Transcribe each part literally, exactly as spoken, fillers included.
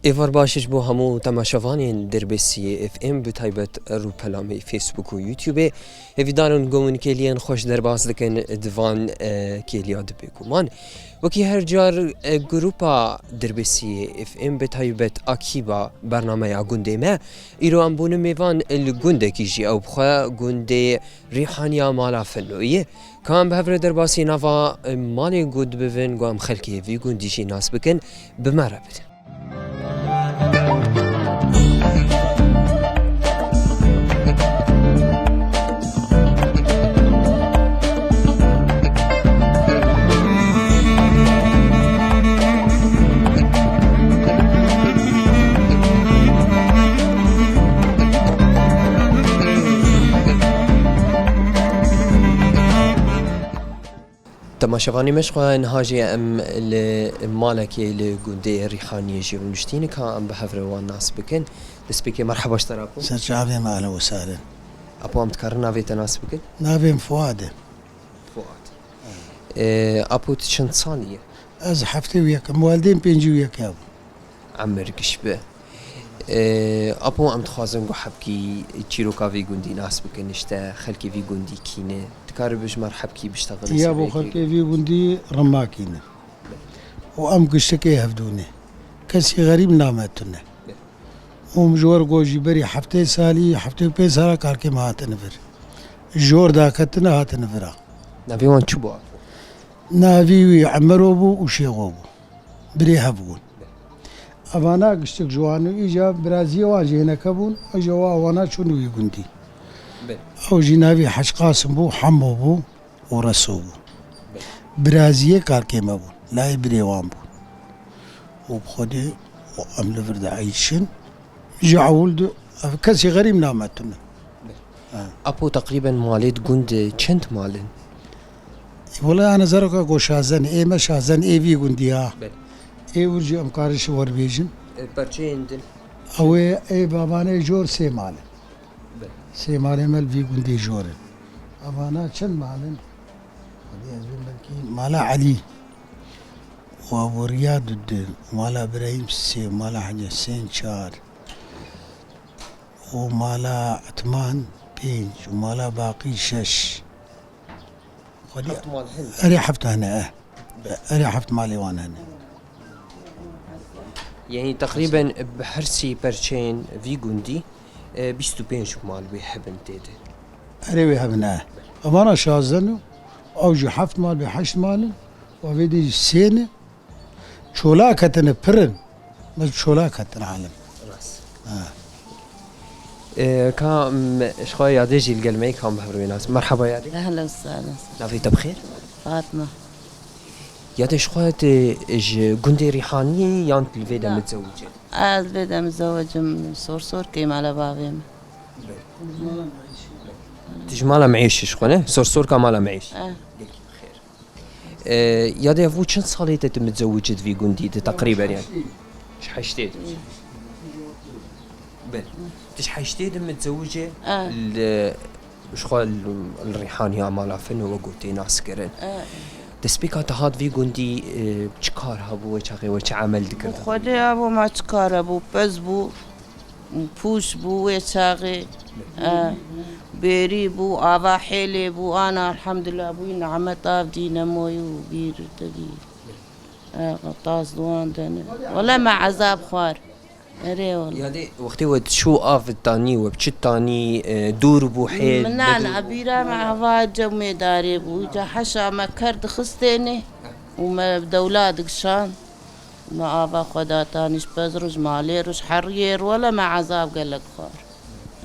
Êvar baş ji bo hemû temaşevanên Dirbêsiyê F M, bi taybet rûpelamê Facebook û YouTube. Hêvîdar in ku hûn kêliyên xweş derbas dikin di van, e, kêliya di bêguman. Wekî her car, e, grupa Dirbêsiyê F M, bi taybet akîba bernameya gundê me, îro em bûne mêvan li gundekî jî, ew bi xwe gundê Rîhaniya Mala Finoyê. Ka em bi hev re derbasî nava, e, malê gund bibin, ku em xelkê vî gundî jî nas bikin, bi me re bidin. Temaşevanê me, ji xwe niha jî em li malekê li gundê Rîhaniyê jî rûniştîne, ka em bi hev re wan nas bikin. Destpêkê merheba ji te re, Apo. Ser çavê me, ehlen we sehlen. Apo, em dikarin navê te nas bikin? Navê min Fuad e. Fuad. Ee, Apo, tu çend salî ye? Ez heftê û yek im, welidên pêncî û yek hebû. Emir giş be. Ee, Apo, em dixwazin ku hebkî çîroka vî gundî nas bikin, işte xelkê vî gundî kî ne. Dikarî bi ji me re hebkî biştexilî. Ya bo xelkê vî gundî rimakî ne. Û em giştikê hevdû ne. Kesî xerîb name tune. Û min ji we re got jî berî heftê salî, heftê û pênc sala kalkê me hatine vir. Jor daketine hatine vira. Navê wan çi bû, Apo? Navî wî Emero bû û Şêxo bû. Birê hev bûn. Evana giştik ji wan û îca biraziyê wan jî hineke bûn, îca wa wana çûn wî gundî. Belê. Ew jî navî Hec Qasim bû, Hemo bû û Reso bû. Belê. Biraziyê kalkê me bûn, layê birê wan bûn. Û bi Xwedê û em li vir dieyşin. Ji ewil di, ev kesî xerîb name tune. Belê. Ha. Apo, teqrîben malê di gund çend mal in? Wele, ana zaroka go şazen, ê me şazen, ê vî gundî ya. Belê. Ê wir jî em karin ji wer bêjin. E, perçeyên din? Ew ê, ê babanê jor sê mal in. Belê. Sê malê me li vî gundê jor in. Evana çend mal in? Hadi ez bim belkî mala Elî. Wa boriya du din, mala Birahîm sê, mala Hecê Husên çar. û mala Etman pênc û mala Baqî şeş. Xwedî heft mal hene. Erê, heft hene, eh. Be. Erê, heft malê wan hene. Yanî teqrîben bi her sê perçeyên vî gundî, e, bîst û pênc mal wê hebin tê de. Erê, wê hebin, eh. Evana şazdeh in û ew jî heft mal, bê heşt mal in. Û vê dî sê ne. Çola ketine pir in. Me çola ketine alim. Rast. Ha. E, ka, m, ji xwe Yadê jî li gel me, ka em bi hev re nas. Merhaba Yadê. Ehlen sehlen. Navê te bi xêr? Fatma. Yadê, ji xwe tu ji gundê Rîhaniyê yan tu li vê de mitzewic î? Ez vê de mitzewic im, Sorsor kêm, mala bavê min. Tu ji mala Meîş ji xwe ne? Sorsorka mala Meîş. Eh. Gelkî bi xêr. E, Yadê, ev çend salê te tu mitzewic î di vî gundî de teqrîben, yanî? Ji heştê de. Belê. Tu ji heştê de mitzewic î, e, li, ji xwe li, li Rîhaniya Mala Fino we gotê nas kirin. E. Destpêka te hat vî gundî, e, çi kar hebû, wê çaxê we çi emel dikir? Xwedê abo me çi kar hebû, pez bû. Pûş bû wê çaxê. E, bêrî bû, ava hêlê bû, ana elhamdulillah bûyî, nimet av dî nemoyî û bîr te dî. E, tas duan dene. Wele me ezab xwar. Erê wele. Yadê, wextê we çû av tanî, we bi çi tanî, e, dûr bû hêl? Min na, na, bîra me ava cewmê darê bû. Ca heşa me ker dixistêne û me dewla dikişand. Me ava xwe da tanî ji pez roj, malê roj, heriyê roj, wele me ezab gelek xwar.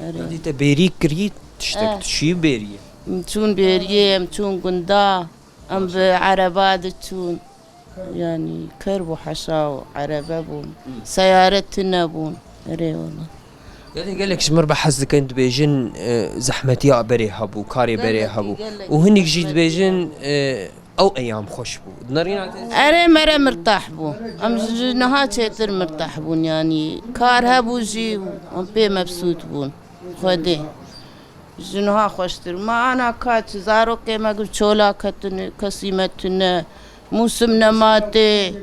Erê. Yadê, te bêrî kirî tiştek, eh, tu çûyî bêriyê? Em çûn bêriyê, em çûn gunda, em bi ereba diçûn. Yanî ker bû heşa û erebe bûn. Hmm. Seyare tune bûn. Erê wele. Gelek, gelek ji mir be hez dikin, dibêjin, e, zehmetiya berê hebû, karê berê hebû. Gelekî, gelekî. Û hinek jî dibêjin, e, ew eyam xweş bû. Di nerîna te? Erê, mere mirtah bû. Em ji niha çêtir mirtah bûn, yanî kar hebû jî, em pê mebsût bûn. Xwedê. Ji niha xweştir. Ma ana ka çi zarokê me gir çola ketine, kesî me tune, mûsim nema tê.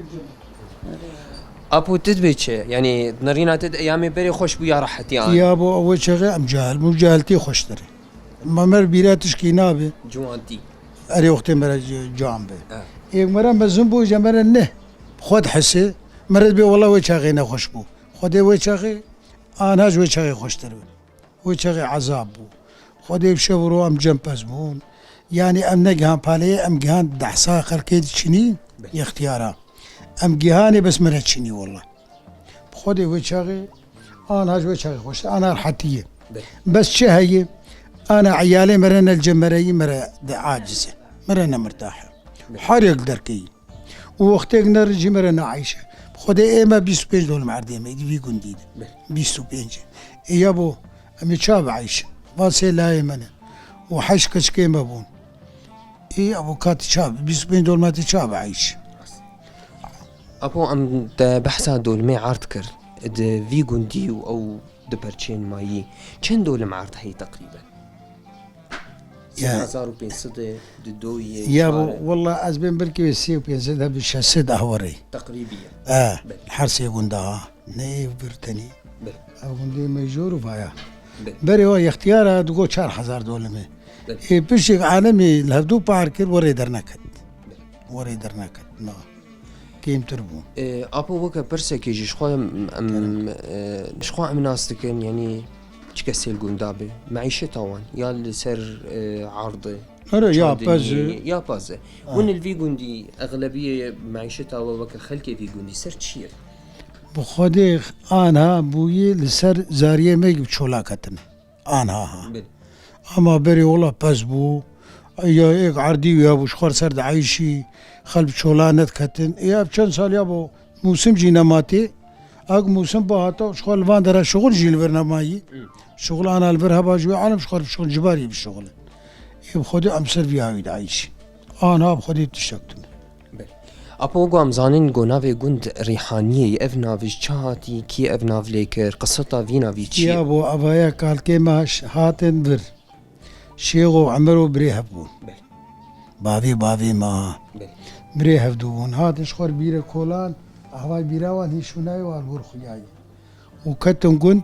Apo, tu dibê çi? Yanî nerîna te di eyamê berê xweş bû ya rehetî an? Ya bo, ew çaxê em cahil bûn, cahiltî xweştir e. Ma me re bîra tişkî nabe. Ciwantî. Erê wextê me re c-, can be. Ha. Ê me re mezin bû, îca me re ne. Xwe dihise. Me re dibê wela wê çaxê nexweş bû. Xwedê wê çaxê, anha ji wê çaxê xweştir be. Wê çaxê ezab bû. Xwedê bi şev û ro em cem pez bûn. Yanî em negihan paleyê, em gihan dehsa xelkê diçinî, Be. Ixtiyara. Em gihanê bes me re çinî wela. Bi Xwedê wê çaxê, anha ji wê çaxê xweş, ana rehetî ye. Be. Bes çi heye? Ana eyalê me re ne li cem me re yî, me re de aciz e. Me re ne mirtah e. Be. Her yek derkeyî. Û wextêk ne jî me re ne eyş e. Bi Xwedê ê me bîst û pênc dolim erdê me, di vî gundî de. Be. Bîst û pênc. Ê ya bo, em ê ça bi eyş? Van sê layê me ne. Û heşt keçikê me bûn. Ê, abo, ka tu ça bi, bîst û pênc dolma tu ça bi eyş? Apo, em te behsa dolimê erd kir. Di vî gundî û ew di perçên mayî çend dolim erd heye teqrîben? Ya. Sê hezar û pênc sed e, di doyê Ya çar bo, e. Wela ez bên belkî wê sê û pênc sed hebû şeş sed ahwarê. Teqrîbî ye. E, Belê. Her sê gunda ha. Ne ev bir tenî. Belê. Ev gundê me jor û vaya. Belê. Berê wa ixtiyara digo çar hezar dolime. Belê. Ê pişik alemî li hevdû par kir, werê derneket. Belê. Werê derneket. Na. Kêmtir bû. E, apo, weke pirsekê jî ji xwe em, em, Kerem. E, ji xwe em nas dikin, yanî çi kesê li gunda be, meîşeta wan ya li ser, e, erdê, Here, ya çandiniyê, pez e. Ya pez e. Ah. Hûn li vî gundî, exlebiyê meîşeta we weke xelkê vî gundî ser çi ye? Bi Xwedê anha bûyî li ser zariyê me bi çola ketine. Anha ha. Belê. Ama berê wela pez bû. Ya êk erdî wî hebû, ji xwe ser dieyşî, xelk bi çola nediketin. Ê ev çend sal ya bo, mûsim jî nematê. Ak mûsim bihata, ji xwe li van dera şixul jî li vir nemayî. Hı. Şixul ana li vir heba ji wê alem, ji xwe şixul cibarî bişixule. Ê bi Xwedê em ser vî hawî dieyşî. Anha bi Xwedê tiştek tune. Belê. Apo, wek em zanin ku navê gund Rîhaniyê ye, ev nav ji çi hatî, kî ev nav lê kir, qiseta vî navî çi ye? Ya bo, evaya kalkê me ş-, hatin vir. Şêx û Emer û birê hev bûn. Belê. Bavê bavê me ha. Belê. Birê hevdû bûn. Hatin ji xwe bîre kolan, ahvay bîra wan hî şûnayê wan gor xuyayê. Û ketin gund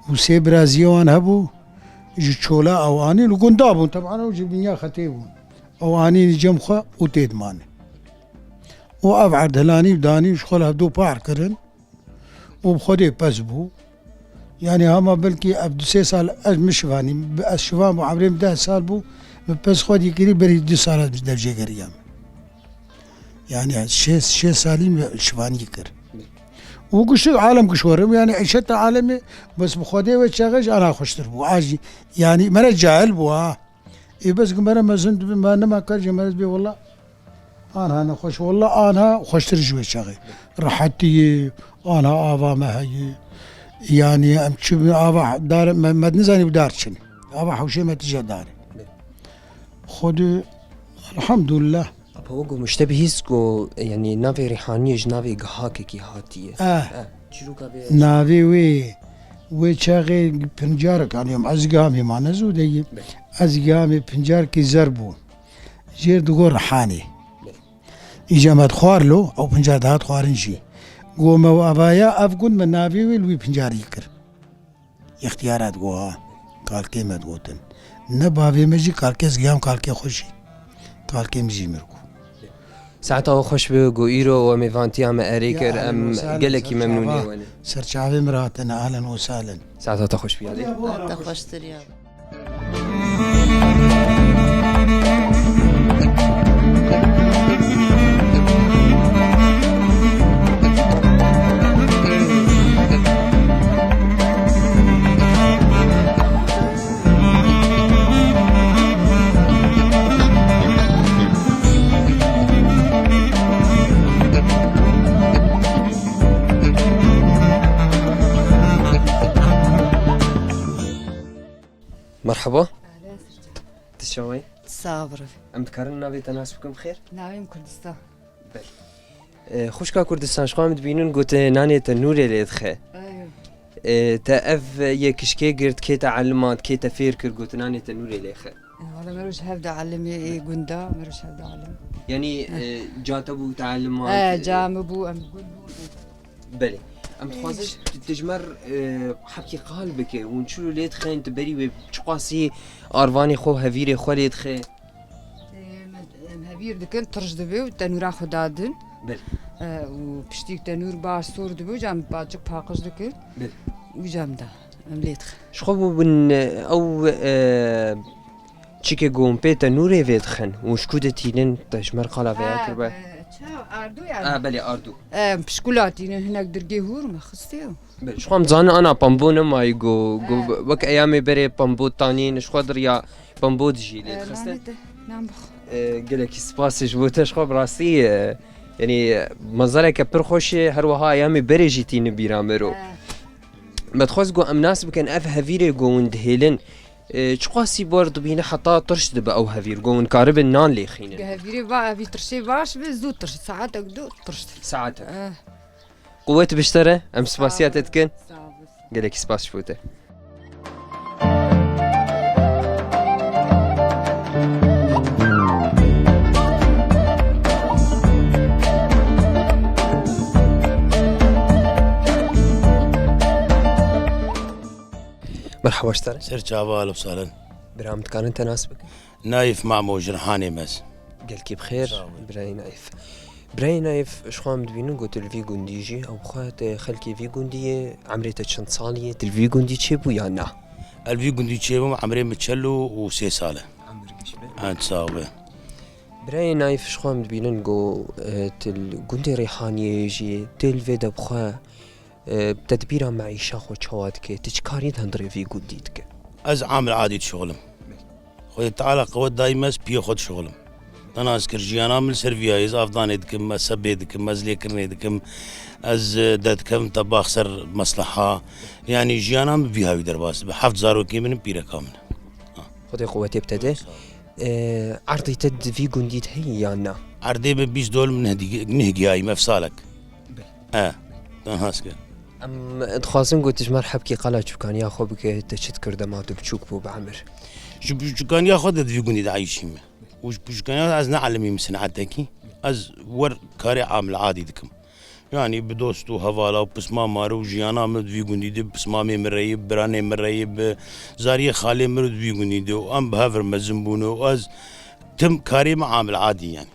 û sê biraziyê wan hebû, ji çola ew anîn û gunda bûn. Teban ew ji dinya xetê bûn. Ew anîn cem xwe û tê dimane. Û ev erdhilanî û danî ji xwe li hevdû par kirin û bi Xwedê pez bû. Yanî hema belkî ev du sê sal ez min şivanî, ez şivan bû, emrê min deh sal bû, min pez xwedî kirî, berî du sal ez bi devjê geriyam. Yanî şê, şê salî min şivanî kir. Û gişt alem giş werim, yanî îşeta alemê, bes bi Xwedê wê çaxê ji ana xweştir bû. A jî, yanî me re cahil bû ha. Ê bes ku me re mezin dibe, me nema kar jê me re dibê wela. Anha nexweş, wela anha xweştir ji wê çaxê. Rehetiyê, anha ava me heye. Yanî em çi bi ava dar, me, me nizanî bi dar çin. Ava hewşê me tije dar e. Xwedê, elhamdulillah. Apa wek ku mişte bihîst ku, yanî navê Rîhaniyê ji navê gihakekî hatiye. Eh. Eh, çîroka vê Navê wê, wê çaxê pincarek aniyom. Ez gihamê ma ne zû de yî. Belê. Ez gihamê pincarekî zer bû. Jêr digo Rihanê. Belê. Îca me dixwar lo, ew pincar dihat xwarin jî. Go me û avaya ev gund me navê wê li wî pincarî kir. Îxtiyara digo ha. Kalkê me digotin. Ne bavê me jî kalkê ez giyam kalkê xwe jî. Kalkê min jî mir bû. Saeta we xweş be, go îro we mêvantiya me erê kir. Ya, em ahlen we sahlen, gelekî ser memnûnê çava. We ne. Ser çavê min re hatine, ahlen we sahlen. Saeta te xweş be. Te xweştir ya. Merhaba. Ahlen, Sircan. Tu çawa yî? Sax bir. Em dikarin navê te nas bikin xêr? Navê min Kurdistan. Belê. E, xwişka Kurdistan, ji xwe em dibînin ku te nanê te nûrê lê dixe. Eyo. E, te ev yekişkê girt, kê te elimand, kê te fêr kir ku tu nanê te nûrê lê xe? E, wala me roj hev de elimê ê gunda, me roj hev de elim. Yanî, e, ca te bû te elimand? E, ca min bû, em gund bûn. Belê. Em dixwazin tu, tu ji me re, e, hebkî qal bike. Hûn çilo lê dixin, tu berî wê çiqasî arvanê xwe û hevîrê xwe lê dixe? E, me, em hevîr dikin, tirş dibe û tenûra xwe dadin. Belê. E, û piştî tenûr baş sor dibe û cem paçik paqij dikin. Belê. Û cem da, em lê dixin. Ji xwe bû bin, e, ew, e, çikê ku hûn pê tenûrê vê dixin û ji ku de tînin, te ji me re qala vêya kiribe? Ha, e, ça, ardû yani. Ha, belê, ardû. E, pişkula tînin, hinek dirgê hûr me xistiye. Belê, ji xwe em dizanin ana pambo nemayî ku, ku, e, wek eyamê berê pambo tanîn, ji xwe diriya pambo dijî lê, e, dixistin. Nanê te, nan bixwe. E, gelekî spas ji bo te, ji xwe bi rastî, e, yanî, e, mezareke pir xweş e, her wiha eyamê berê jî tînin bîra me ro. E. Me dixwest ku em nas bikin ev hevîrê ku hûn dihêlin, e, çiqasî bar dibîne heta tirş dibe ew hevîr, ku hûn karibin nan lê xînin? Hevîrê va, evî tirşê baş be, zû tirş, saetek du tirş. Saetek. Eh. Quwet bi ji te re, em spasiya te dikin. Sağ ol. Gelekî spas ji bo te. Merhaba ji te re. Ser çava, ahlen û sahlen. Bira, em dikarin te nas bikin? Naif Mamo, ji Rihanê me. Gelkî bi xêr, sağ ol, birayê Naif. Birayê Naif, ji xwe em dibînin ku tu li vî gundî jî, ew bi xwe te xelkê vî gundî yê, emrê te çend salî ye, tu li vî gundî çêbû yan na? Ez li vî gundî çêbûm, emrê min çel û sê sal e. Emir giş be. Sağ ol. Birayê Naif, ji xwe em dibînin ku, e, tu li gundê Rêhaniyê jî, tu li vê de bi xwe, e, tedbîra meîşa xwe çawa dike? Tu çi karî di hundirê vî gundî dike? Ez amil adî dişixulim. Xwedê Teala qewet dayî me, ez piyê xwe dişixulim. Te nas kir, jiyana min li ser vî ya ye, ez avdanê dikim, ez sebê dikim, ez lêkirinê dikim, ez, e, derdikevim tebax ser mesleha. Yanî jiyana min vî hawî derbas dibe. Heft zarokê min in, pîreka min. Ha. Xwedê quwetê bi te de. Sağ ol. E, erdê te di vî gundî de heye yan na? Erdê min bîst dol min neh dî-, neh gihayî me ev salek. Belê. E, te nas kir. Em dixwazin ku tu ji me re hebkî qala çûkaniya xwe bike, te çi dikir dema tu biçûk bû bi emir? Ji biçûkaniya xwe de di vî gundî de eyşî me. Û ji biçûkaniya xwe ez ne elimî min sinetekî. Ez wer karê amil adî dikim. Yanî bi dost û hevala û pismama re û jiyana min di vî gundî de, bi pismamê min re yê, bi biranê min re yê, bi zariyê xalê min re di vî gundî de û em bi hev re mezin bûne û ez tim karê min amil adî yanî.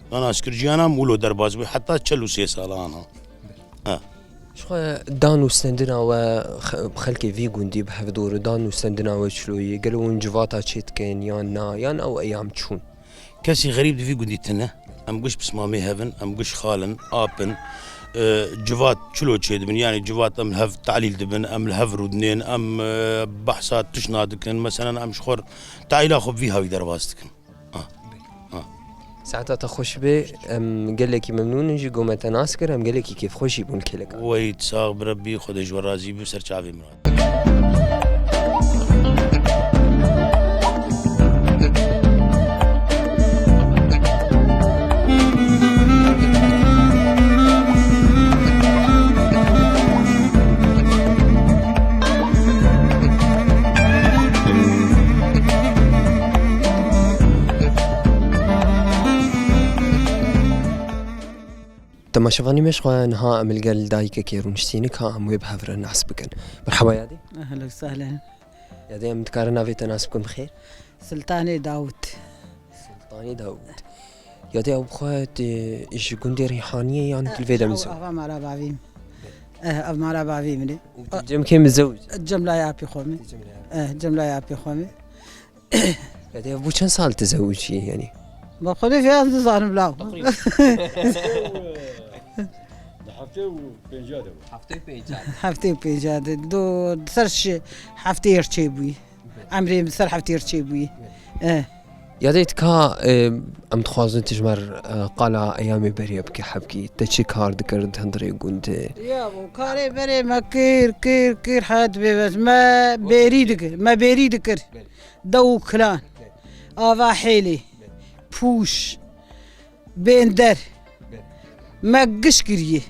Te nas kir, jiyana min wilo derbas bû, heta çel û sê sala ana. Ha. Ji xwe dan û stendina we xe-, xelkê vî gundî bi hevdor û dan û stendina we çilo ye? Gelo hûn civata çê dikin yan na? Yan ew eyam çûn? Kesî xerîb di vî gundî tune. Em giş pismamê hev in, em giş xal in, ap in. E, civat çilo çêdibin, yanî civat em li hev telîl dibin, em li hev rûdinên, em, e, behsa tişna dikin. Meselen, em ji xwe re telîla xwe bi vî hawî derbas dikin. Ah. Ah. Saeta te xweş be, em gelekî memnûn in jî ku me te nas kir, em gelekî kêfxweş jî bûn kêleka. Wey sax bi Rebbî, Xwedê ji we razî be, ser çavê min re. Temaşevanî me, ji xwe niha em li gel dayikekê rûniştînik ha, em wê bi hev re nas bikin. Merhaba yadê. Ehlen sehlen. Yadê, em dikarin navê te nas bikin bi xêr? Siltanê Dawûd. Siltanê Dawûd. Yadê, ew bi xwe tu ji gundê Rîhaniyê yan tu li vê de min zewicî? Ava mala bavî min. Eh, ev mala bavî min e. Û tu cem kê min zewicî? Cem laya apî xwe min. Tu cem laya. Eh, cem laya apî xwe min. Yadê, ev bû çend sal tu zewicî, yanî? Ba xwedê vê ez dizanim law. Taqrîben. Di heftê û pênca de bû. Heftê û pênca. Heftê û pênca de. Do, ser şi heftê yer çêbûyî. Emrê min ser heftê yer çêbûyî. Eh. Yadê, tika, e, em dixwazin tu ji me re, e, qala eyamê berê bike hebkî. Te çi kar dikir di hundirê gundê? Ya, bo karê berê me kir, kir, kir, heyet bêbes. Me bêrî dikir, me bêrî dikir. Dew û kilan, ava hêlê, pûş, bênder. Me giş kiriye.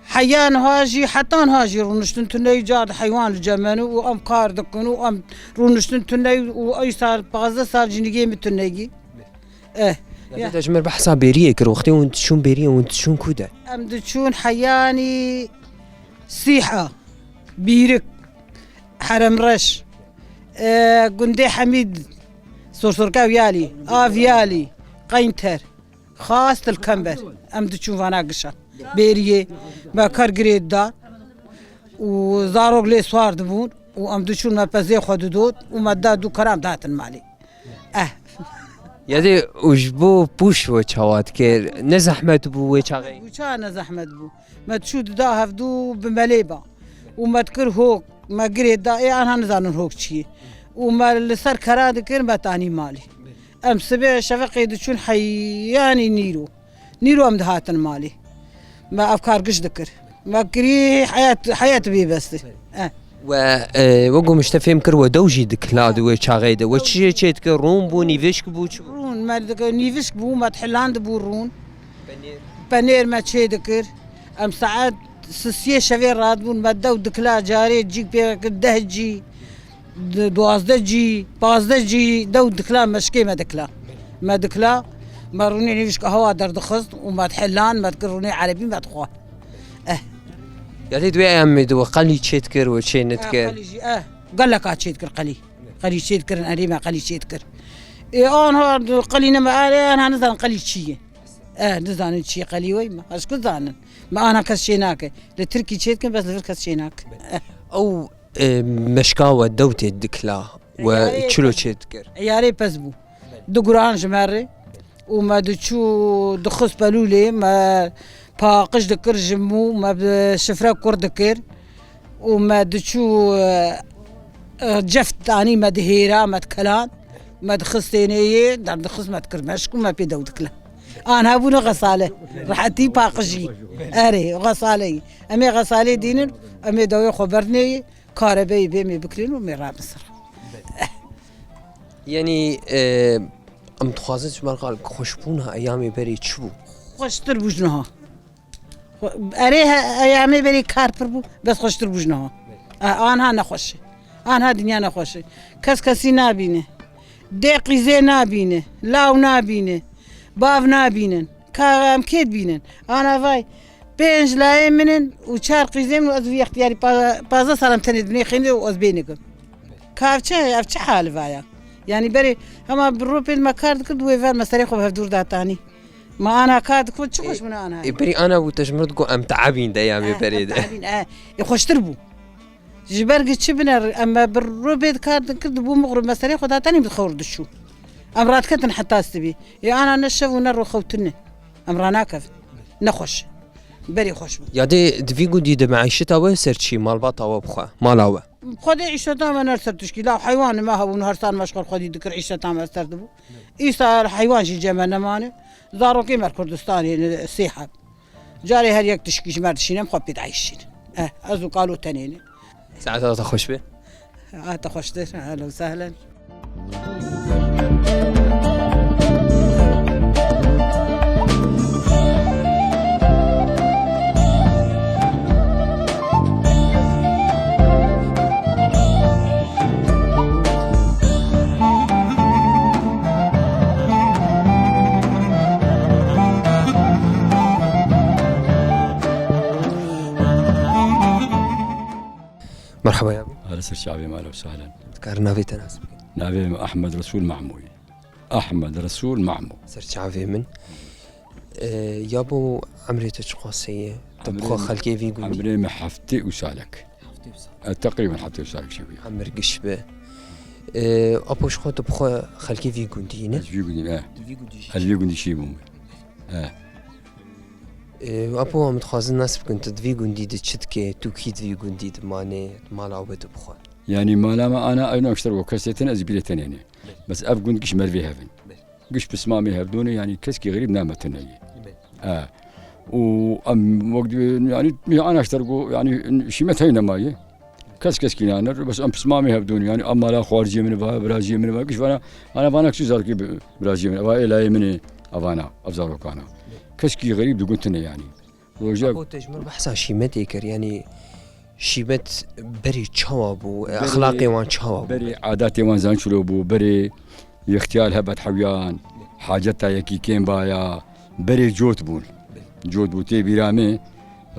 Heya niha jî, heta niha jî rûniştin tuneyî, car di heywan li cem me ne û em kar dikin û em rûniştin tuneyî û ey sal, pazdeh sal jinîgê min tuneyî. Eh. Ya. Te ji me behsa bêriyê kir, wextê hûn diçûn bêriyê, hûn diçûn ku de? Em diçûn heyanî Sîha, Bîrik, Heremreş, e, gundê Hemîd, Sorsorka Viyalî, Aviyalî, Qeynter, Xas, Tilkember. Em diçûn vana gişa. Bêriyê, me kar girê da û zarok lê swar dibûn û em diçûn me pezê xwe didot û me da du keran datin malê. Eh. Yadê û ji bo pûş we çawa dikir? Ne zehmet bû wê çaxê? Bû ça ne zehmet bû. Me çû dida hevdû bi melê ba. Û me dikir hok, me girê da, ê anha nizanin hok çi ye. Û me li ser kera dikir, me tanî malê. Em sibê şeveqê diçûn heyanî nîro. Nîro em dihatin malê. Me ev kar giş dikir. Me kirî heyat, heyat bê bes e. Eh. We, e, we gomişte fêm kir we dew jî dikila di wê çaxê de. We çi jê çê dikir? Rûn bû, nîvişk bû, çi bû? Rûn, me dikir, nîvişk bû, me dihilandibû rûn. Penêr. Penêr me çê dikir. Em saet sisiyê şevê radibûn, me dew dikila carê cîk pê kir, deh cî. Di-, duwazdeh cî, pazdeh cî dew dikla meşkê me dikla. Me dikla, me rûnê nêvişka hewa derdixist û me dihelan, me dikir rûnê erebî me dixwar. Eh. Ya lê di wê eyamê de we qelî çê dikir, we çê nedikir? Eh, qelî jî, eh, geleka çê dikir qelî. Qelî çê dikirin, erê me qelî çê dikir. Ê, anha qelî ne me, erê, anha nizanin qelî çi ye. Eh, nizanin çi ye qelî wey me. Ez ku zanin. Me anha kes çê nake. Li Tirkî çê dikin, bes li vir kes çê nake. Eh. Ew E, meşka we dew tê dikla we çilo çê dikir? Eyarê pez bû. Du guran ji me re û me diçû dixist pelûlê, me paqij dikir ji mû, me bi şifre kur dikir û me diçû, e, e, ceft danî me dihêra, me dikelan, me dixistênê yê, derdixist me dikir meşk û me pê dew dikila. An hebûne xesale. Rehetî paqijî. Erê, xesale yî. Em ê xesalê dînin, em ê dewê xwe bernê yê. Karebeyê bê mê bikirîn û mê rabin ser. Yanî, e, em dixwazin ji ber xwe xweşbûna eyamê berê çi bû? Xweştir bû ji niha. Xwe-, erê he-, eyamê berê kar pir bû, bes xweştir bû ji niha. E, anha nexweş e. Anha dinya nexweş e. Kes kesî nabîne. Dê qîzê nabîne. Law nabîne. Bav nabînin. Ka em kê dibînin? Ana vay, pênc layê min in û çar qîzê min û ez vî extiyarî pa-, pazdeh salan tenê dibinê xênê û ez bê nikim. Ka ev çi, ev çi hal vaya? Yanî berê hema bi ropên me kar dikir, di wê ver me serê xwe bi hevdûr datanî. Me ana kar dikir, çi xweş bûne ana. Ê, berî ana bû te ji min digot, em teebîn de ya vê berê de. Teebîn, eh. Ê, xweştir bû. Ji ber gi çi biner, em me bi rûbê dikar dikir, dibû mixur, me serê xwe datanî bi xewr diçû. Em radiketin heta sibî. Ê ana ne şev û ne ro xewtine. Em ranakevin. Nexweş. Berî xweş bû. Ya dê di vî gundî de meîşeta we ser çi? Malbata we bixwe. Mala we. Xwedê îşeta me ner ser tişkî. La heywanê me hebûn, her sal me ji xwe xwedî dikir, îşeta me ser dibû. Îsal heywan jî cem me nemane. Zarokê me li Kurdistanê ne sê heb. Carê her yek tişkî ji me re dişîne, em xwe pê dieyşîne. Eh, ez û kalo tenê ne. Saeta te xweş be. A te xweştir. Ehlen û sehlen. Merhaba ya. Hala ser çavê me, ehlen û sehlen. Dikar navê te nas bikin? Navê min Ahmed Resûl Mahmû ye. Ahmed Resûl Mahmû. Ser çavê min. E, ya bo emrê te çiqas heye? Tu bi xwe xelkê vî gundî? Emrê min heftê û salek. Heftê û salek. E, teqrîben heftê û salek şewiya. Emir giş be. E, apo ji xwe tu bi xwe xelkê vî gundî ne? Ez vî gundî ne. Tu vî gundî jî? Ez vî gundî şî bûm. E. E, apo em dixwazin nas bikin, tu di vî gundî de çi dikê, tu kî di vî gundî de manê, mala we tu bi xwe? Yanî mala me ana ew naşter wo kesê tine ez bîrê tenê ne. Bes ev gund giş mervê hevin. Giş pismamê hevdûnê, yanî keskî xerîb nametine ye. E. Û em wek di, yanî, mi anaşter go, yanî, şîmet hey nemaye. Kes keskî naner, bes em pismamê hevdûnê, yanî, em mala xwarziyê min va, biraziyê min va, giş vana, ana vana kişî zarokê bi-, biraziyê min, va êlayê min ê, evana, ev zarokana. Keskî xerîb di gund tine, yanî. Roja Apo te ji min behsa şîmetê kir, yanî, Şîmet berê çawa bû? Berê, exlaqê wan çawa bû? Berê adatê wan zan çilo bû, berê yextiyar hebet hewiyan, Haceta yekî kêm ba ya berê cot bûn. Cot bû tê bîra min.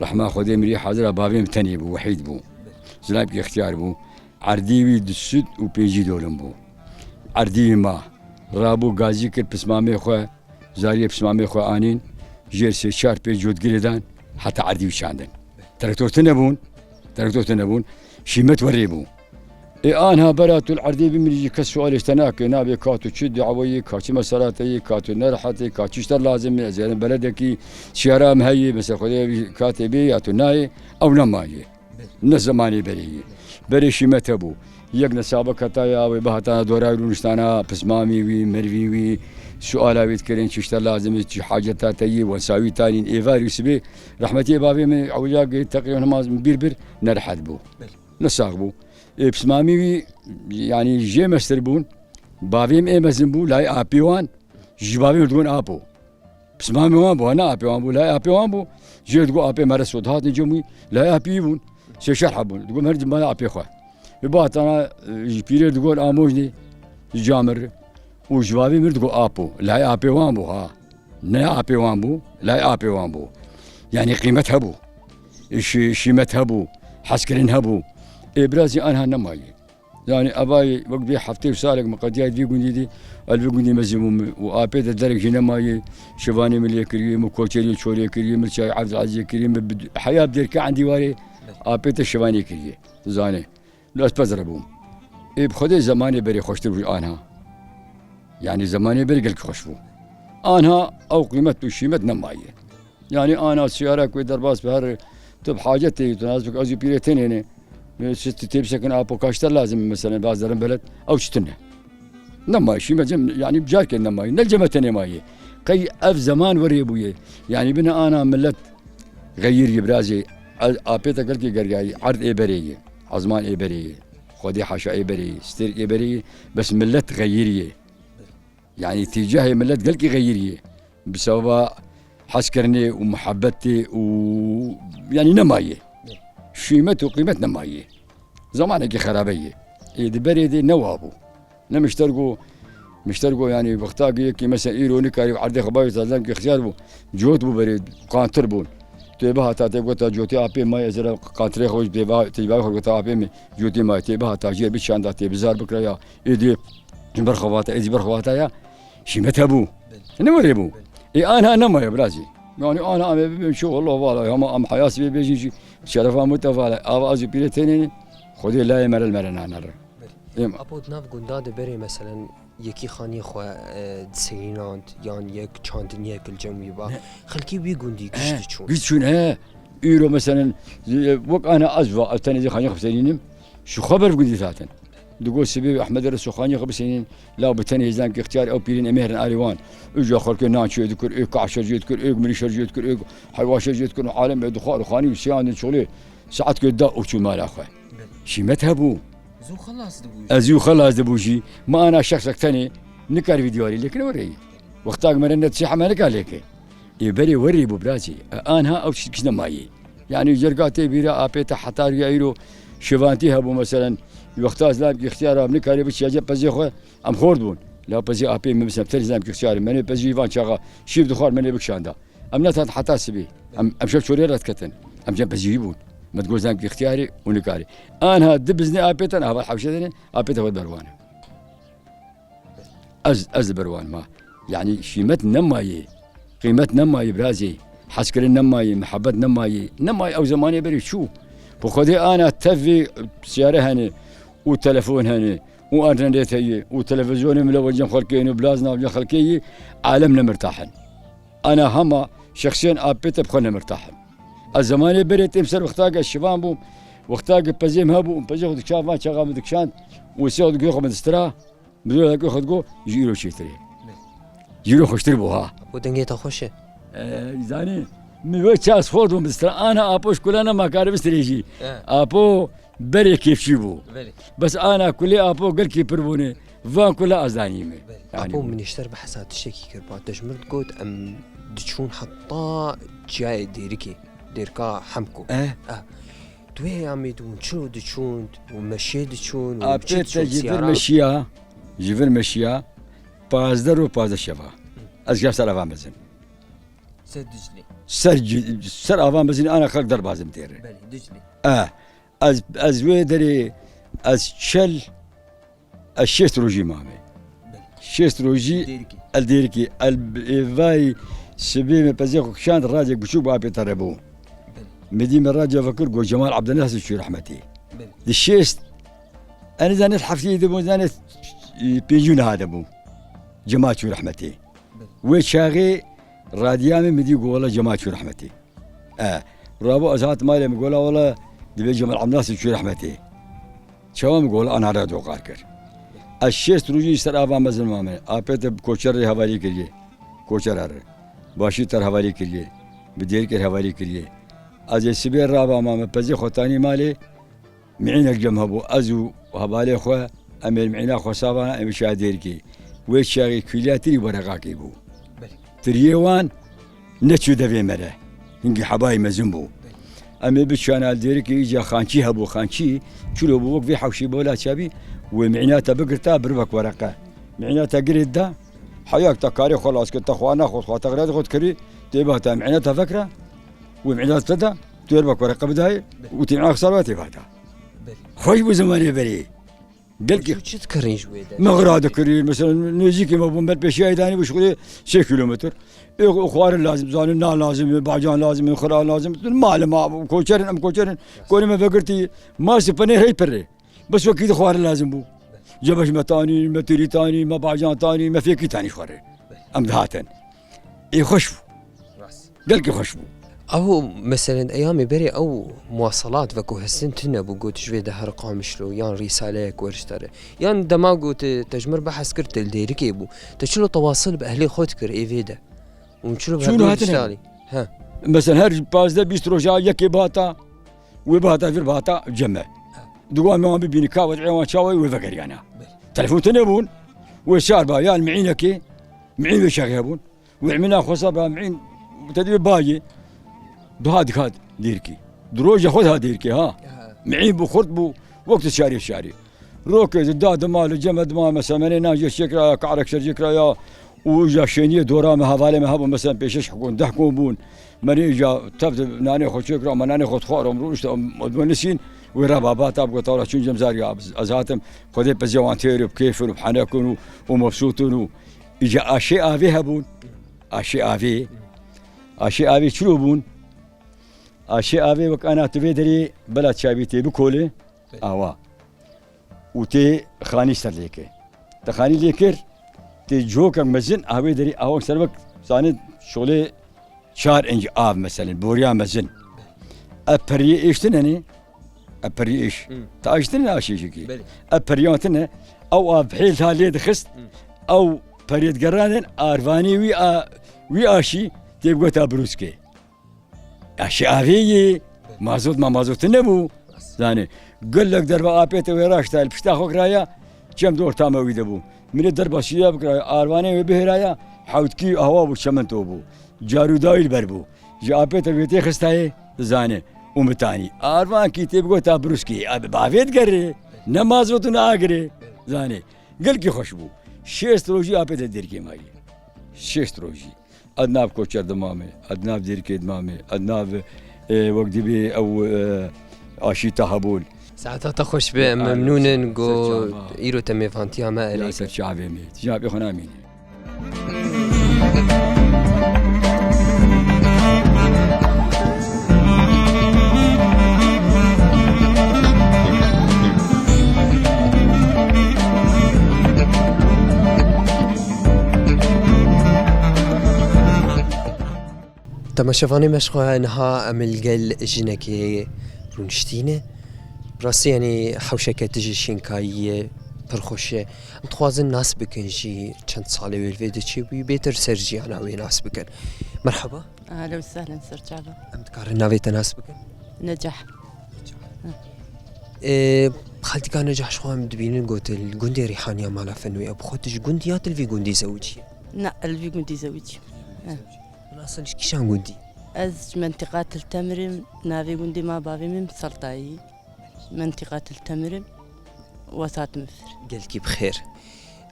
Rehma Xwedê mirî hazira bavê min tenê bû, wehîd bû. Zilamkî ixtiyar bû. Erdî wî du sed û pêncî dolim bû. Erdî wî ma. Rabû gazî kir pismamê xwe, zariyê pismamê xwe anîn, jêr sê çar pênc cotgirê dan, heta erdî wî çandin. Traktor tune bûn, traktor tune bûn, şîmet werê bû. Ê anha bera tu li erdê bimînî jî kes sualê ji te nake, nabê ka tu çi daweyî, ka çi mesela te yî, ka tu nerehet î, ka çi ji te lazim e, ez ê beledekî, siyara em heyî, mesela Xwedê katê bê ya tu nayê, ew nemayê. Ne zemanê berê yî. Berê şîmet hebû. Yek nesabek heta ya wê bihatana dora wî rûniştana, pismamî wî, mervî wî, suala wî dikirin, çi ji te lazim e, çi haceta te yî, wesa wî tanîn, êvar wî sibê, rehmetiyê bavê min, ewca gê teqrîben hema bîr bir, nerehet bû. Ne sax bû. Ê, pismamî wî, yanî jê mestir bûn. Bavê min ê mezin bû, layê apê wan, ji bavê min digon apo. Pismamê wan bû, ne apê wan bû, layê apê wan bû. Jê digo apê mere sot hatin cem wî, layê apî wî bûn. Sê şer heb bûn. Digo her cimana apê xwe. Wî bihatana, e, ji pîrê digon amojnê, ji camir. Û ji bavê mir digo apo. Layê apê wan bû ha. Ne apê wan bû, layê apê wan bû. Yanî qîmet hebû. Şî-, şîmet hebû. Hezkirin hebû. Ê birazî anha nemayî. Yanî evayê wek vê heftê û salek min qediyayê vî gundî dî, ez li vî gundî mezin bûm û apê de derek jî nemayê, şivanê min lê kiriye, min koçeriyê çolê kiriye, min çayê Evdilezîzê kiriye, min bi heya bi dêrke endî warê apê te şivanê kiriye, tu zanê. Li ez pez re bûm. Ê bi Xwedê zemanê berê xweştir bû ji anha. Yanî zemanê berê gelkî xweş bû. Anha ew qîmet û şîmet nemayê. Yanî ana siyara ku derbas bi her tu bi hacet tê, tu nazik ez û pîrê tenê ne. Siz tu tê bisekin apo kaşter lazim mesela bazıların belet. Ew çi tune. Nema, şî me cem, yanî carkê nema. Ne ceme tenê mayê. Qey ev zaman werê bûye. Yanî bine ana millet xeyir yî birazê. Apê te gelkê gergayî, erd ê berê yê. Azman ê berê yê. Xwedê haşa ê berê yê. Stêrk ê berê yê. Bes millet xeyir yê. Yanî tîcahê millet gelkî xeyirî ye. Bi sebeba hezkirinê û muhebbetê û yanî nemayê. Şîmet û qîmet nemayê. Zamanekî xerabe ye. Ê di berê de ne wa bû. Ne mişter go, mişter go yanî wexta yekî mesela îro nikarî erdê xwe bavê tazem ki xiyar bû. Cot bû berê qantir bûn. Tê bihata tê gota cotê apê mayê ez re qantirê xwe tê ba-, tê bavê xwe gota apê min cotê mayê tê bihata jêr biçanda tê bizar bikira ya. Êdî ji ber xwe vata, êdî ber xwe vata ya. Şîmet hebû. Ne werê bû. Ê anha nemaye birazî. Yanî anha em ê bibin çi, wallah, vala, hema em heyas bê bêjin jî, şerefa min te vala, ava ez û pîrê tenê ne, Xwedê layê mere li mere nane re. Êm. Apo di nav gunda de berê, meselen, yekî xaniyê xwe, e, diserînand, yan yek çandiniyek li cem wî ba. Ne. Xelkê wî gundî giş diçûn. Giş diçûn, he. Îro, meselen, e, wek ana ez va, ez tenê zî xaniyê xwe biserînim, ji xwe ber gundî zaten. Digo sibê Ehmedê re soxaniyê xwe biserînin, la bi tenê hêzan ki ixtiyar ew pîrên em ê herin arê wan. Îca xelkê nan çê dikir, ê kaşer jê dikir, ê mirîşer jê dikir, ê heywaşer jê dikir, alem ê dixwar û xanî û sêyan din çolê saet kê da û çû mala xwe. Şîmet hebû. Zû xelas dibû jî. Ez zû xelas dibû jî. Ma ana şexsek tenê nikar vî diyarî lêkin wereyî. Wextak mere ne çi hema nika lêke. Ê berê werê bû birazî. E, anha ew tişt giş nemayê. Yanî cerga tê bîra apê te heta riya îro şivantî hebû, meselen, wexta zilamkî ixtiyar a, nikarê biçiya cem pezê xwe, em xort bûn. La pezê apê min, mesela, tenê zilamkî ixtiyar, menê pezî van çaxa şîv dixwar, menê bikişanda. Em netan heta sibê. Em, em şev çolê re diketin. Em cem pezî wî bûn. Me digot zilamkî ixtiyarê û nikarê. Anha di biznê apê te, heval hewşe dene, apê te xwe berwane. Ez, ez li ber wan ma. Yanî şîmet nemayê, qîmet nemayê birazê, hezkirin nemayê, mihebbet nemayê, nemayê ew zemanê berê çû. Bi Xwedê ana tevê siyare hene û telefon hene û internet heye û televîzyonê mile ve cem xelkê hene û bilaz nav cem xelkê yî, alem nemirtah in. Ana hema şexsiyên apê te bi xwe nemirtah in. Ez zemanê berê têm ser wexta ke şivan bûm, wexta ke pezê min hebû û pezê xwe dikişand, van çaxa min dikişand û sê xwe dikişand xwe min distira. Bi dû leke xwe digo, ji îro çêtir e. Ji îro xweştir bû ha. Apo dengê te xweş e. Ee, zanî, min wê ças xort bûm bi stra-, ana apo ji kula nema kare bistirê jî. He. Apo berê kêfçî bû. Belê. Bes ana kulê apo gelkî pir bûne. Van kula ez danî me. Belê. Yanî apo min nişter bi hesa tiştekî kir. Ba te ji mir digot em diçûn heta çiyayê Dêrikê. Dêrka Hemko. Eh. Eh. Tu wê heyamê dibûn çilo diçûn û meşiyê diçûn û çi diçûn siyara? Apê te ji vir meşiya, ji vir meşiya pazdeh roj pazdeh şeva. Ez gel ser ava mezin. Ser Diclê. Ser ci-, ser ava mezin ana xelk derbazim têre. Belê, Diclê. E, ez, ez wê derê, ez çel, ez şêst rojî mame. Belê. Şêst rojî Dêrikê. El Dêrikê. El b-, ê vay sibê me pezê xwe kişand, radek biçûk bi apê te re bû. Belê. Me dî me radya vekir, got Cemal Abdülnasir çû rehmetê. Belê. Di şêst, ez nizanim heftê de bû, nizanim, e, pêncî niha de bû. Cemal çû rehmetê. Wê çaxê radiya min, min dî got, "Wela Cemal çû rehmetê." E, rabo ez hat malê, min got, "La wela divê Cemal Abdülnasir çû rehmetê." Çawa, min got, "Wela ana re doqar kir." Ez şêst rojî ser ava mezin mame. Apê te bi koçer re hevalî kiriye. Koçer re. Başî ter hevalî kiriye. Bi Dêrikê hevalî kiriye. Ez ê sibê rava mame, pezê xwe tanî malê. Mînak cem hebû, ez û hevalê xwe, em ê mîna xwe savana, em ê çaya Dêrikê. Wê çaxê kîlya tirî wereqakê bû. Belê. Tiriyê wan neçû devê me re. Hingî hebayî mezin bû. Belê. Em ê biçana li Dêrikê, îca xançî hebû, xançî çilo bû, wek vê hewşî bola çavî, wê mîna te bigirta, birvek wereqe. Mîna te girê da, heyak te karê xwe las kir, te xwarina xwe, xwe te xirêt xwe dikirî, tê ba te mîna te vekira, wê mîna te da, tu ê birvek wereqe bidayê û tê mîna xwe sar ba tê ba te. Belê. Xweş bû zimanê berê. Gelkî Çi, çi dikirin ji wê de? Mexra dikirî, mesela nêzîkê me bûn ber pêşiya îdanî bû, ji xwedê sê kîlometr. Ê xwarin lazim, zanin nan lazim, bacan lazim, xira lazim. Malê ma bû, koçerin, em koçerin. Konê me vegirtî, ma sipenê hey pirê. Bes wekî di xwarin lazim bû. Cebeş me tanî, me tirî tanî, me bacan tanî, me fêkî tanî xwarê. Em dihatin. Ê xweş bû. Rast. Gelkî xweş bû. Ew, meselen, eyamê berê ew muwasalat veko hestin tune bû, got, ji vê de her Qamişlo, yan rîsaleyek werişdare. Yan dema got, te ji mir behs kir, te li Dêrikê bû. Te çilo tewasil bi ehlê xwe dikir ê vê de? Û çilo bi Çûn hev hatine. Diştalî? He. Mesela her pazdeh bîst roja yekê bihata, wê bihata vir bihata cem me. Dû wan me wan bibînî ka wez'ê wan çawa wê vegeriyana. Belê. Telefon tune bûn. Wê çar ba yan mi'înekê, mi'în wê çaxê hebûn. Wê mîna xwe seba mi'în te divê bayê. Duha dihat Dêrikê. Di roja xwe de ha Dêrikê ha. Aha. Mi'în bû, xurt bû, wek tu çarê çarê. Rokê di da dima li cem dima me semenê nan jê çêkiraya, karekser jê kiraya. Û îja şêniyê dora me, hevalê me hebûn, mesela pêşeş hikûn, deh hikûn bûn. Me nê îja tev di nanê xwe çêkira, me nanê xwe dixwar, em rû işte, em, em nisîn, wê re baba ta bigota, "Wela çûn cem zarî, ez hatim, Xwedê pezê wan têr û bi kêf in û bi henek in û, û mebsût in û." Îja aşê avê hebûn. Aşê avê. Aşê avê çilo bûn? Aşê avê wek ana tu vê derê bela çavî tê bikolê. Awa. Û tê xanî ser lê kir. Te xanî lê kir, tê cihokek mezin, a wê derî awak ser wek, zanî, şolê çar inc av, meselen, boriya mezin. Ev periyê êş tine ne? Ev periyê êş. Hmm. Te aştine ne aşê jikî? Belê. Ev periyan tine, ew av hêl ha lê dixist, hmm, ew periyê digerandin, arvanî wî a, wî aşî tê bigota birûskê. Ya şê avê yê, mazot ma mazot nebû. Zanî, gelek derba apê te wê raşta li pişta xwe kiraya, çem di orta me wî de bû. Min ê derba şiya bikiraya, arvanê wê bihêraya, hewtkî awa bû, çemento bû. Carûdayî li ber bû. Ji apê te wê tê xistayê, dizane. Û mitanî. Arvankî tê bigota birûskî, a bi bavê digerê. Ne mazot û ne agirê. Zanî. Gelkî xweş bû. Şêst rojî apê te Dêrikê mayî. Şêst rojî. Ez nav koçer dimamê, ez nav Dêrikê dimamê, ez nav, e, wek dibê ew, e, aşîta hebûn. Saeta te xweş be, em memnûn in ku îro te mêvantiya me erê kir. Ya ser çavê me, çavê xwe namîne. Temaşevanê me ji xwe, niha em li gel jinekê rûniştîne. Rastî, yanî hewşeke tije şênkayî ye, pir xweş e. Em dixwazin nas bikin jî çend salê wê li vê de çêbûyî, bêtir ser jiyana wê nas bikin. Merhaba. Ahlen we sehlen, ser çava. Em dikarin navê te nas bikin? Necah. Ê, xaltîka Necah, ji xwe em dibînin ku tu li gundê Rîhaniya mala fen wê. Bi xwe tu ji gund î ya tu li vî gundî zewicî yî? Na, li vî gundî zewicî yî. Hûn aslan ji kîjan gundî? Ez ji mentiqa Til Temir im, navê gundê ma bavê min Seltayî. Mentiqa Til Temir im, wesat Mifir. Gelkî bi xêr.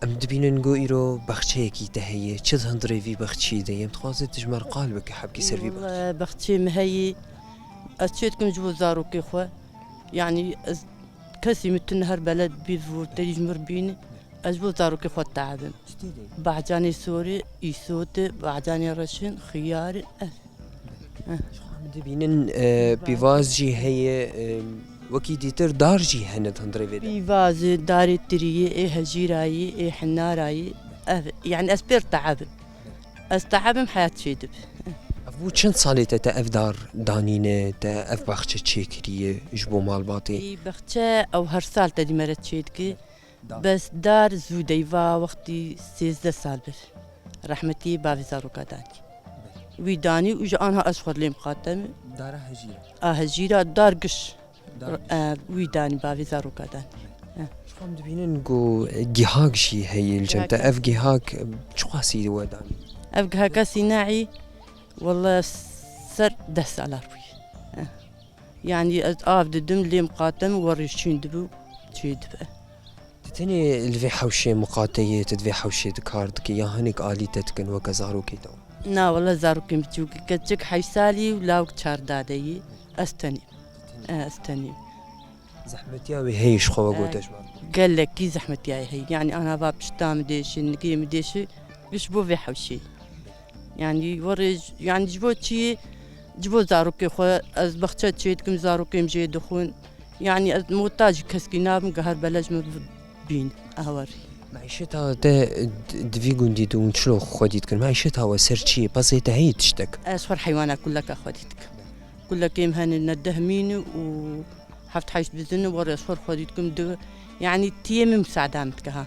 Em dibînin ku îro baxçeyekî te heye. Çi di hundirê vî baxçiyê de ye? Em dixwazin tu ji me re qal bike hebkî ser vî baxçeyê. Wele baxçeyê min heye. Ez çê dikim ji bo zarokê xwe. Yanî ez kesî min tune her beled bî vû te ji min re bîne. Ez ji bo zarokê xwe ditehabim. Çi tê de? Bahcanê sorê, îsot, bahcanê reşin, xiyar, ev. Em dibînin, e, pîvaz jî heye, e, wekî dîtir dar jî hene di hundirê vê de. Pîvazê, darê tiriyê, ê hejîrayî, ê hinarayî. Ev, yanî ez pêr tehebim. Ez tehebim heyat çêdibe. Ev bû çend salê te, te ev dar danîne, te ev baxçe çêkiriye ji bo malbatê? Ê baxçe ew her sal te dî me re çêdike. Bes dar zû dey va wextî sêzdeh sal bir. Rehmetî bavê zaroka danî. Wî danî û ji anha ez xwe lê miqate me. Dara hejîra. A hejîra dar giş. Dar giş. E, wî danî bavê zaroka danî. E. Ji xwe em dibînin ku gihak jî heye li cem te. Gihak. Ev gihak çiqasî we danî? Ev gihaka sînaî, wele ser deh sala bûye. E. Yanî ez av didim, lê miqate me, werê şîn dibe û çêdibe. Tu tenê li vê hewşê miqate yî, tu di vê hewşê de kar dikî, ya hinek alî te dikin weke zarokê te? Na, wele zarokên biçûk, keçik heşt salî û lawik çardeh de yî. Ez tenê. E, ez tenê. Zehmetiya wê heye ji xwe we gote ji me re? Gelekî zehmetiya wê heye. Yanî ana va pişta min dêşe, nigê min dêşe, ji bo vê hewşê. Yanî werê, yanî ji bo çi? Ji bo zarokê xwe, ez baxçe çêdikim, zarokê min jê dixwin. Yanî ez muhtac kesekî nabim, ge her belej min bîn, ew werê. Meîşeta te di, di vî gundî de hûn çilo xwedî dikin? Meîşeta we ser çi ye? Pezê te heye tiştek? Ez xwe heywana kuleka xwedî dikim. Kulekê min hene ne deh mîn û heft heşt bizin, werê ez xwe xwedî dikim, di, yanî tiyê min misaada min dike ha.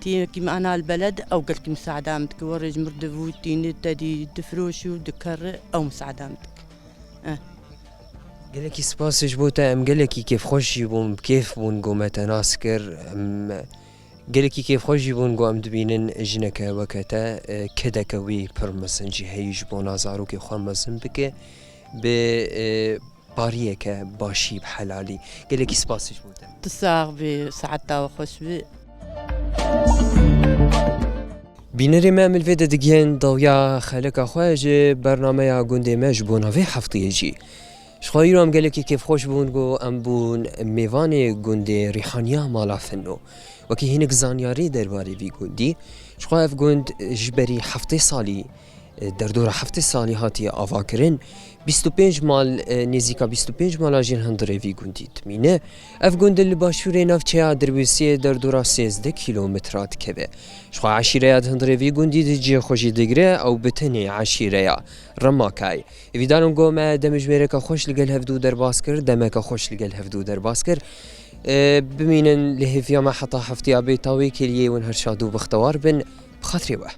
Tiyekî min ana li beled, ew gelkî misaada min dike. Werê ji mir divû tîne, te dî difiroşî û dikere, ew misaada min dike. Eh. Gelekî spas ji bo te, em gelekî kêfxweş jî bûn, bi kêf bûn ku me te nas kir. Em gelekî kêfxweş jî bûn ku em dibînin jineke weke te, e, kedeke wî pir mezin jî heyî ji bona zarokê xwe mezin bike. Bi, e, pariyeke başî bi helalî. Gelekî spas ji bo te. Tu sax bî, saeta we xweş bî. Bînerê me, em li vê de digihên dawiya xeleka xwe ji bernameya gundê me ji bo navê hefteyê jî. Ji xwe îro em gelekî kêfxweş bûn ku em bûn mêvanê gundê Rîhaniya Mala Fino. Wekî hinek zanyarî derbarê vî gundî, ji xwe ev gund ji berî heftê salî, e, derdora heftê salî hatiye avakirin. Bîst û pênc mal, e, nêzîka bîst û pênc mala jî li hundirê vî gundî dimîne. Ev gund li başûrê navçeya Dirbêsiyê derdora sêzdeh kîlometra dikeve. Ji xwe eşîreya di hundirê vî gundî de cihê xwe jî digire, ew bi tenê eşîreya Remakayê. Hêvîdar im ku me demjimêreke xweş li gel hevdû derbas kir, demeke xweş li gel hevdû derbas kir. E, bimînin li hêviya me heta hefteya bê, ta wê kêliyê hûn her şad û bextewar bin. Bi xatirê we.